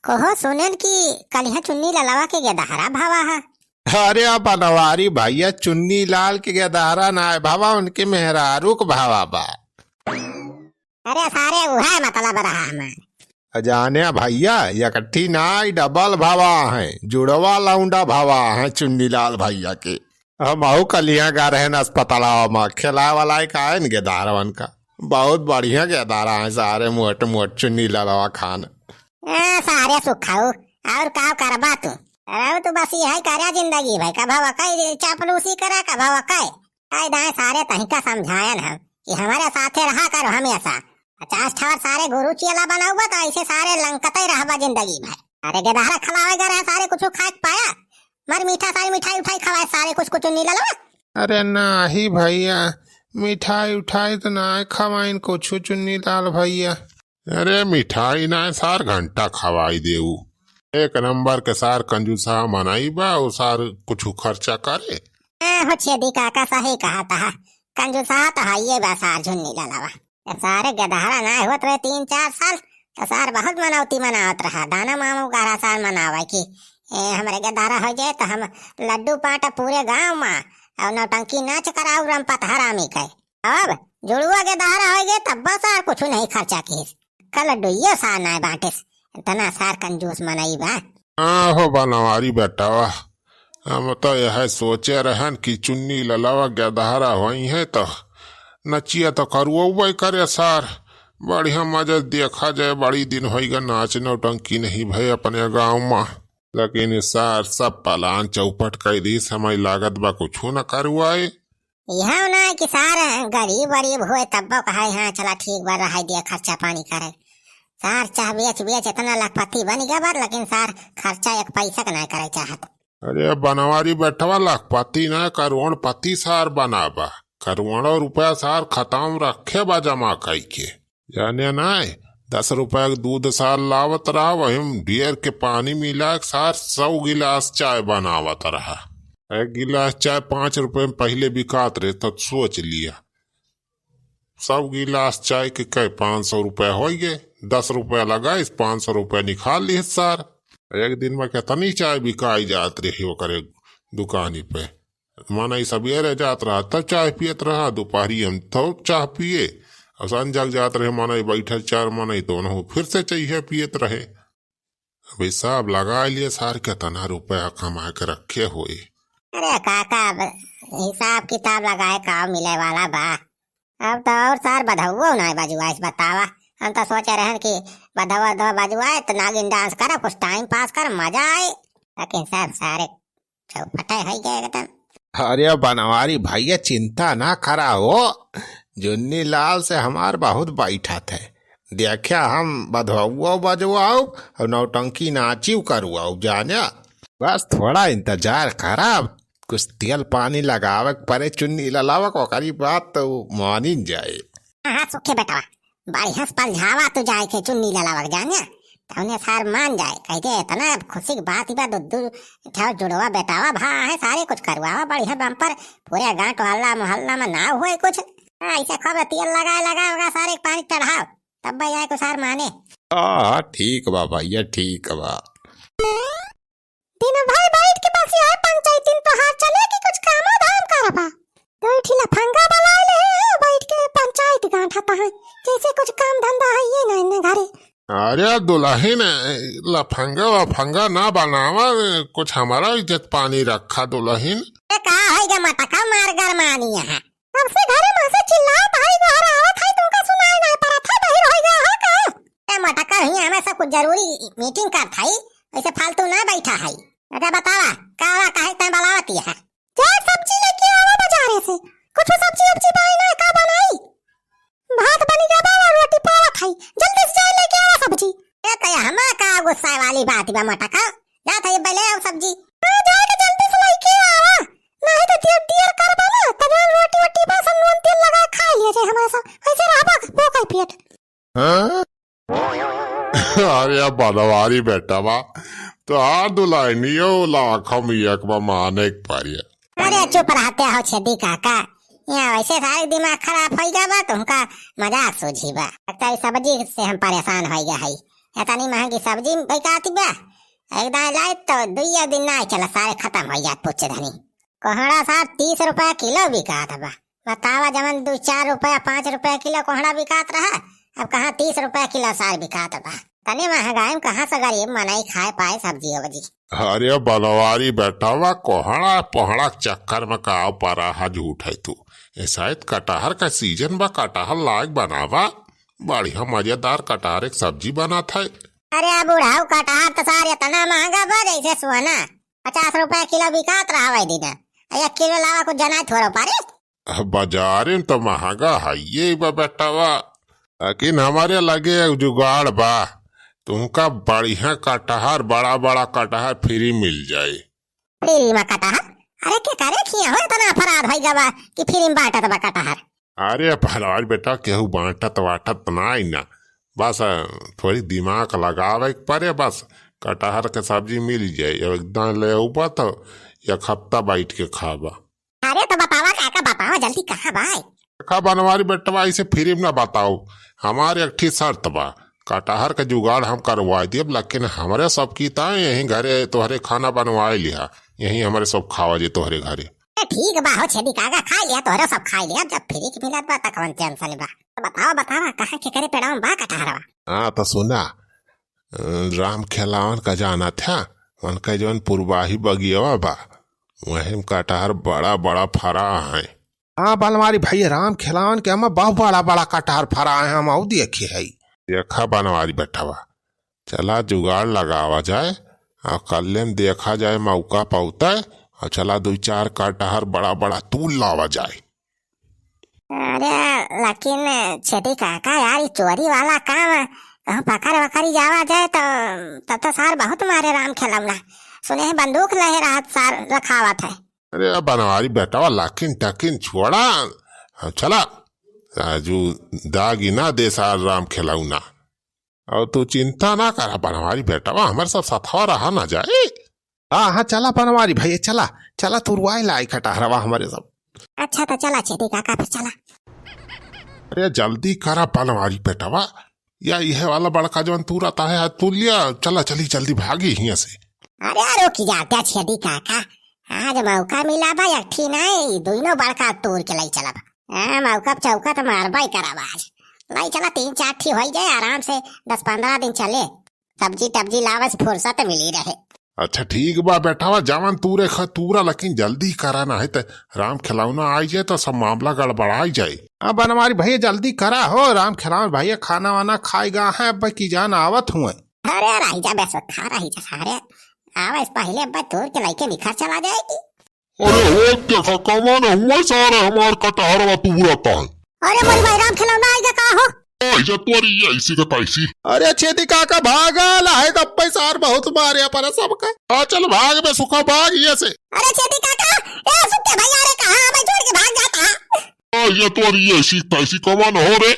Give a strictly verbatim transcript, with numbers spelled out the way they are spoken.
ओहो सुनेन कि कलिहा चुन्नी ललवा के गेदहरा भवा है। अरे आ बनवारी भैया, चुन्नी लाल के गेदहरा ना है भवा, उनके मेहरारू के भवा बा। अरे सारे उहे मतलब रहा हमार। अजाने भैया, एकठी ना, ई डबल भवा है, जुड़वा लौंडा भवा है चुन्नी लाल भैया के। हमहू कलिहा गा रहेन अस्पतालवा मा, खेलाए वाला एक आएन गेदारवन का। बहुत बढ़िया गेदारा है सारे, मोट मोट चुन्नी ललवा खान। ए, सारे सुखाऊ, और का करबा तू? रहू तू बस यही करे जिंदगी भर, कभव कई चापलूसी करे, कभव कई। आई दाएं सारे तहिका समझायन हम कि हमरे साथे रहा करो हमेशा। पचास ठवर सारे गुरु चेला बनउबा तो ऐसे सारे लंकते रहबा जिंदगी भर। अरे गेदहरा खलावे गा रहे सारे कुछ खाए के पाया? मर मीठा सारी मिठाई उठाई खवाए सारे कुछ कुछ चुन्नी ललवा। अरे नाही भैया, मिठाई उठाई तो ना खवाइन कुछ चुन्नी लाल भैया। अरे मिठाई ना सार घंटा खवाई देऊ। एक नंबर के सार कंजूसा मनई बा, उ सार कुछ खर्चा करे। ए, हो छेदी काका सही कहा तहा, कंजूसा तो हइये बा सार झुन्नी ललवा। जब सारे गेदहरा ना होत रहे तीन चार साल, तो सार बहुत मनौती मनावत रहा। दाना मामू गहरा सार मनावे कि ए, हमरे गेदहरा हो जाए तो हम लड्डू पाटा पूरे गांव मा और नौटंकी नाच कराऊ रमपत हरामी के। अब जुड़ुआ गेदहरा हो गए तब सार कुछ नहीं खर्चा किस। कल लड्डू ये सार ना बांटिस, इतना सार कंजूस मनई बा। हाँ हो बनवारी बेटावा, हम तो यह सोचे रहन कि चुन्नी ललवा गेदहरा होई है तो नचिया तो करुआ करे सार। बढ़िया मजा देखा जाए, बड़ी दिन होइगा नाच नौटंकी नहीं भय अपने गांव मा। लेकिन ई सार सब पलान चौपट कई दीस, समय लागत बा कुछू न करुआए। इहाँ ना है कि सार गरीब वरीब होए तब्बो कहे हाँ चला ठीक बा रहाई दिया खर्चा पानी करे। सार चाह बेच बेच इतना लखपति बन गया बा, लेकिन सार खर्चा एक पैसा के ना करे चाहत। अरे बनवारी बेटवा, लखपति ना करोड़पति सार बनाबा। करोड़ों रुपया सार खताम रखे बा जमा कई के। जाने नाय, दस रुपया के दूध सार लावत रहा, वही में ढेर के पानी मिला के सार सौ गिलास चाय बनावत रहा। एक गिलास चाय पाँच रुपये में पहिले बिकात रहे, तो सोच लिया, सौ गिलास चाय के कई पाँच सौ रुपया होइ गए, दस रुपया लगाइस, पाँच सौ रुपया निकाल लिहिस सार। एक दिन में कितनी चाय बिकाई जात रही ओकरे दुकानी पे। मनई सबेरे जात रहा तब चाय पियत रहा, दुपहरी हम तो चाह पिए, और संझक जात रहे मनई बैठल चार मनई तो उन्हों फिर से चाहिए पियत रहे। अब हिसाब लगा लिए सार कितना रुपया कमा के रखे होई। अरे काका, अब हिसाब किताब लगाए का मिले वाला बा? अब तो और सार बधौवो ना बजुआइस बतावा। हम तो सोचे रहन कि बधौवा दो बजुआए तो नागिन डांस करब, कुछ टाइम पास करब, मजा आए। लेकिन सब सारे चौपटे है गए एकदम। अरे बनवारी भैया, चिंता ना करा हो, जुन्नी लाल से हमार बहुत बैठत है। देखा हम बधौवो बजवाउब और नौटंकी नाचिउ करुआउब जाने। बस थोड़ा इंतजार करा, कुछ तेल पानी लगावे के परे चुन्नी ललावक, ओकरी बात तो मानिन जाए। हाँ, हाँ, सुखे बेटवा, बढ़िया से पलझावा तू जाए के चुन्नी ललावक जाने, तौने सार मान जाए। कह दे इतना खुशी की बात बा, दो दो ठो जुड़वा बेटावा भा है, सारे कुछ करवावा बढ़िया बम्पर, पूरे गांठ वाला मोहल्ला में ना हुए कुछ। हाँ, ऐसे खूब तेल लगाए लगाए होगा सारे पानी चढ़ाओ, तब भाई आए कुछ सार माने। हाँ, हाँ, ठीक बा भैया, ठीक बा। दिन भर बैठ के बस यह पंचायती में तोहार चले कि कुछ कामो धाम करबा। दो ठी लफंगा बलाए ले हैं, बैठ के पंचायत गांठत हैं, जैसे कुछ काम धंधा है ये नहीं ने घरे। अरे दुलहिन, लफंगा वफंगा ना बनावा, कुछ हमारा इज्जत पानी रखा दुलहिन। ए का है गे मटका मार गरमानी है? कब से घरे में से चिल्लात है, गोहरावत है, तुमका सुनाई नहीं पड़त है, बहिर हो गया है का? ए मटका, हियां हमें सब कुछ जरूरी मीटिंग करत है, ऐसे फालतू ना बैठा है। अच्छा बतावा, का हुआ, काहे तैं बलावत है? जा सब्जी लेके आवा बाजारे से, कुछ सब्जी उब्जी पाई ना, का बनाई? भात बनी गया बा, रोटी पावा खाई, जल्दी से जाए लेके आवा सब्जी। ए, तो हमा का गुस्सा वाली बात बा मटका, जा था ये पहले आओ सब्जी। हाँ, जाए के जल्दी से लेके आवा, नहीं तो देर, देर करबा ना, तब रोटी वोटी बस नून तेल लगा खा लिए जे हमारे साथ, ऐसे रहबा भूखल पेट। हाँ? अरे अब बनवारी बेटा बा, तो आ दुलाइनियो लाखों में एक बा माने के पारिया। अरे चुप रहते हो छेदी काका, यहाँ वैसे सारे दिमाग खराब हो गया बा, तुमका मजाक सूझी बा। लगता है सब्जी से हम परेशान हो गया है, इतनी महंगी सब्जी बिकात बा, एक दाएं लाइत तो दुइया दिन नाहीं चला, सारे खतम होइ जात पुच्छ धनी। कोहड़ा सार तीस रुपया किलो बिकात बा। बतावा, जवन दुइ चार रुपया, पाँच रुपया किलो कोहड़ा बिकात रहा, अब कहाँ तीस रुपया किलो सार बिकात बा। तनी महंगाई में कहाँ से गरीब मनई खाए पाए सब्जी उब्जी। अरे बनवारी बेटवा, कोहड़ा पोहड़ा के चक्कर में का परा हा, झूठ है तू। ऐसा है, कटहर का सीजन बा, कटहर लाग बनावा, बढ़िया मजेदार कटहर एक सब्जी बनत है। अरे बुढ़ऊ, कटहर तो सार इतना महंगा बा जैसे सोना। पचास रुपया किलो बिकात रहा वही दिन, एक किलो लावा कुछ जनाई थोड़ो पारे। अब बाजारे में तो महंगा है ये बा बेटवा, लेकिन हमरे लगे एक जुगाड़ बा, तुमका बढ़िया कटहर, बड़ा बड़ा कटहर फ्री मिल जाए। फ्री में कटहर? अरे के करे खिया हो, इतना अपराध होइ गवा कि फ्री में बांटत बा कटहर। अरे अपराध बेटा, केहू बांटत वाटत नाई ना, बस अ, थोड़ी दिमाग लगावे के परे, बस कटहर के सब्जी मिल जाए, एकदम ले उबा तो एक हफ्ता बैठ के खाबा। अरे तो बतावा काका, बतावा जल्दी, कहाँ बा? देखा बनवारी बेटवा, इसे फ्री में ना बताओ, हमारे एक ठी शर्त बा, कटहर के जुगाड़ हम करवाए देब, लेकिन हमरे सब की ता यहीं घरे तोहरे खाना बनवाए लिहा, यहीं हमरे सब खावा जे तोहरे घरे। ए, ठीक बा हो छेदी काका, खाई लिहा, तोहरे सब खाई लिहा, जब फ्री के मिलत बा त कौन टेंशन बा। तो बतावा बतावा, कहाँ के करे पेड़ावा में बा कटहरवा? हाँ तो सुना, अ, राम खेलावन का जाना था, उनका जौन पुरबाही बगियवा बा, वहीं में कटहर बड़ा बड़ा फरा है। हाँ बनवारी भैया, राम खेलावन के हम बहुत बड़ा बड़ा कटहर फरा है, हम आऊ देखे है। देखा बनवारी बेटवा, चला जुगाड़ लगावा जाए, और कल्ले में देखा जाए मौका पौता, और चला दुइ चार कटहर बड़ा बड़ा तूल लावा जाए। अरे लेकिन छेदी काका यार, ई चोरी वाला काम कहूँ पकड़ वकड़ी जावा जाए तो, तब तो सार बहुत मारे राम खेलौना। सुने हैं बंदूक लहे रहत सार रखावत है। अरे बनवारी बेटवा, लाकिन टाकिन छोड़ा, चला, आजू दागी ना दे सार राम खेलौना। और तू चिंता ना करा बनवारी बेटवा, हमरे सब सथवा रहा ना जाए। हाँ हाँ चला बनवारी भैया, चला, चला तुरवाए लाई कटहरवा हमरे सब। अच्छा तो चला छेदी काका, फिर चला। अरे जल्दी करा बनवारी बेटवा, या इहे वाला बड़का जवन तूरा ताहे आज तू लिया, चला चली जल्दी भागी हियाँ से। अरे रुकी जा छेदी काका, आज मौका मिला बा, एक ठी नाई, ई दुइनो बड़का तूर के लाई चलब। हाँ, मौका पे चौका तो मारबा ही करब आज। लाई चला, तीन चार ठी होइ जाए, आराम से दस पन्द्रह दिन चले, सब्जी टब्जी लावे से फुर्सत मिली रहे। अच्छा ठीक बा बेटवा, जवन तूरे ख-, तूरा, लेकिन जल्दी करा, ना है तो राम खेलौना आई जाए तो सब मामला गड़बड़ाई जाए। अब बनवारी भैया जल्दी करा हो, राम खेलौना भैया खाना वाना खाए गा है, अब की जान आवत हुए। अरे रही जा बेसुखा, रही जा सारे, आवे से पहले अब तूर के लइके निखर चला जाएगी। अरे हो देखा कमन हुआ सारे हमार कटहरवा तूरत है। अरे मोरी भाई राम खेलौना आइगा का हो? आई जा तोरी ऐसी का तैसी। अरे छेदी काका भागा, लाहे गप्पे सार बहुत मारे अपन सबका। आ चल भाग बे सुखा भाग ये से। अरे छेदी काका, ए सुखा भैया रे कहाँ हमें छोड़ के भाग जाता है? आई जा तोरी ऐसी तैसी कमन हो रे।